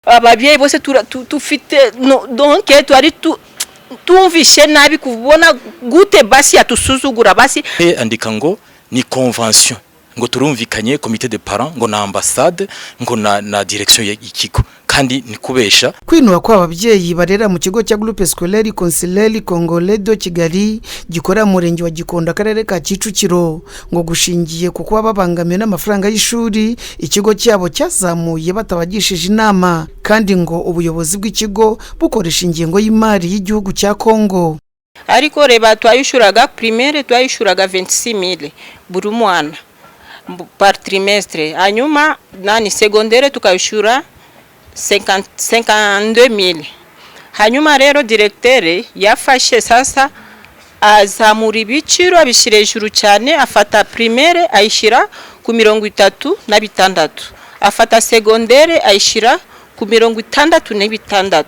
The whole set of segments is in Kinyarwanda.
Ababyeyi bose tufite no, donc twari tumvishe nabi kubona gute basi yatusuzugura basi. Andika ngo ni convention, ngo turumvikanye, comité de parents ngo na ambassade ngo na direction y'ikigo, kandi ni kubesha. Kwinuba kw'ababyeyi barera mu kigo cya Groupe Scolaire Consulaire Congolais de Kigali gikorera mu murenge wa Gikondo, akarere ka Kicukiro, ngo gushingiye ku kuba babangamiwe n'amafaranga y'ishuri ikigo cyabo cyazamuye batabagishije inama, kandi ngo ubuyobozi bw'ikigo bukoresha ingengo y'imari y'igihugu cya Kongo. Ariko reba, twayishuraga primaire, twayishuraga 26 000 buri mwana par trimestre, hanyuma nani secondaire tukayishura 50 52 000. Hanyuma rero directeur yafashe sasa azamura ibiciro, abishyira hejuru cyane. Afata primaire ayishyira ku 36, afata secondaire ayishyira ku 66.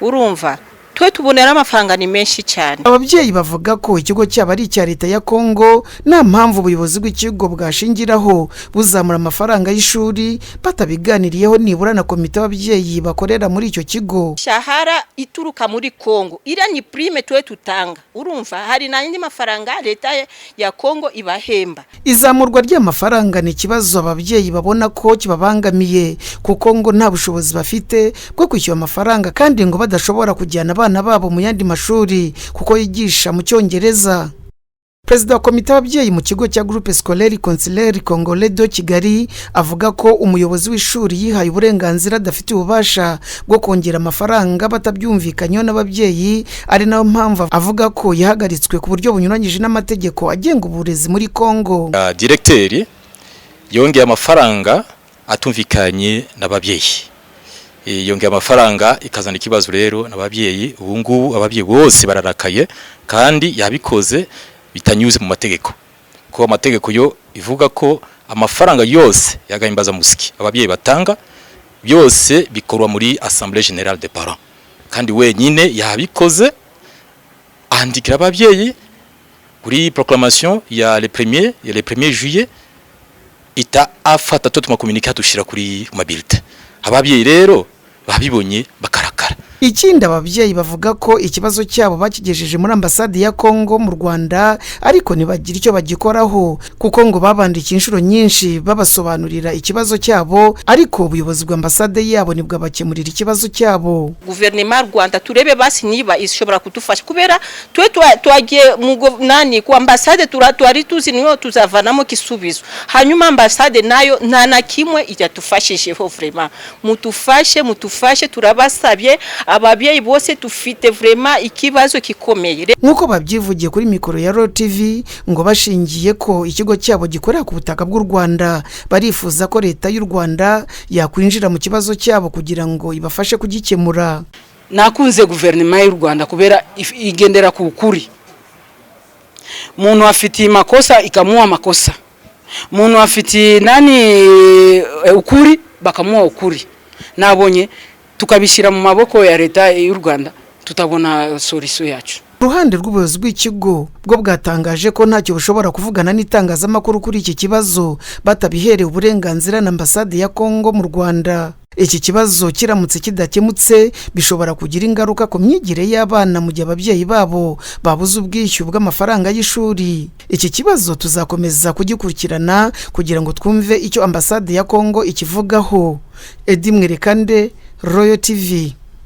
Urumva twe tubonera amafaranga ni menshi cyane. Ababyeyi bavuga ko ikigo cyabo ari icya leta ya Kongo, nta mpamvu ubuyobozi bw'ikigo bwashingiraho buzamura amafaranga y'ishuri batabiganiriyeho nibura na komite y'ababyeyi bakorera muri icyo kigo. Shahara ituruka muri Kongo, iriya ni prime twe tutanga. Urumva hari n'andi mafaranga leta ya Kongo ibahemba. Izamurwa ry'amafaranga ni ikibazo ababyeyi babona ko kibabangamiye, kuko ngo nta bushobozi bafite bwo kwishyura amafaranga, kandi ngo badashobora kujyana abana babo mu yandi mashuri kuko yigisha mu Cyongereza. Perezida wa komite y'ababyeyi mu kigo cya Groupe Scolaire Consulaire Congolais de Kigali avuga ko umuyobozi w'ishuri yihaye uburenganzira adafite ububasha bwo kongera amafaranga batabyumvikanyeho n'ababyeyi, ari nayo mpamvu avuga ko yahagaritswe ku buryo bunyuranyije n'amategeko agenga uburezi muri Kongo. Directeur yongeye amafaranga atumvikanye n'ababyeyi. Yongeye amafaranga ikazana ikibazo rero n'ababyeyi. Ubu ngubu ababyeyi bose bararakaye, kandi yabikoze bitanyuze mu mategeko, kuko amategeko yo ivuga ko amafaranga yose y'agahimbazamusyi ababyeyi batanga byose bikorwa muri assemblée générale des parents, kandi wenyine yabikoze andikira ababyeyi kuri proclamation ya le premier juillet, ita afata to tuma communiqué dushira kuri ma bulletin. Ababyeyi rero babibonye bakarakara. Ikindi, ababyeyi bavuga ko ikibazo cyabo bakigejeje muri ambasade ya Kongo mu Rwanda, ariko ntibagira icyo bagikoraho, kuko ngo babandikiye inshuro nyinshi babasobanurira ikibazo cyabo, ariko ubuyobozi bwa ambasade yabo ntibwabakemurira ikibazo cyabo. Guverinoma y'u Rwanda turebe basi niba ishobora kudufasha, kubera twe twagiye mu nani ku ambasade, twari tuzi niyo tuzavanamo kisubizo. Hanyuma ambasade nayo nta na kimwe ijyatufashijeho. Vraiment mutufashe, mutufashe, turabasabye. Ababyeyi bose tufite vraiment ikibazo gikomeye. Nk'uko babyivugiye kuri mikoro ya Royal TV, ngo bashingiye ko ikigo cyabo gikorera ku butaka bw'u Rwanda, barifuza ko leta y'u Rwanda yakwinjira mu kibazo cyabo kugira ngo ibafashe kugikemura. Nakunze guverinoma y'u Rwanda kubera igendera ku kuri. Muntu afitiye makosa ikamuha makosa, muntu afitiye nani ukuri bakamuha ukuri. Nabonye tukabishyira mu maboko ya leta y'u Rwanda, tutabona solution yacu. Uruhande rw'ubuyobozi bw'ikigo bwo bwatangaje ko ntacyo bushobora kuvugana n'itangazamakuru kuri iki kibazo batabiherewe uburenganzira na ambasade ya Kongo mu Rwanda. Iki kibazo kiramutse kidakemutse, bishobora kugira ingaruka ku myigire y'abana mu gihe ababyeyi babo babuze ubwishyu bw'amafaranga y'ishuri. Iki kibazo tuzakomeza kugikurikirana kugira ngo twumve icyo ambasade ya Kongo ikivugaho. Edi Mwerekande, Royal TV.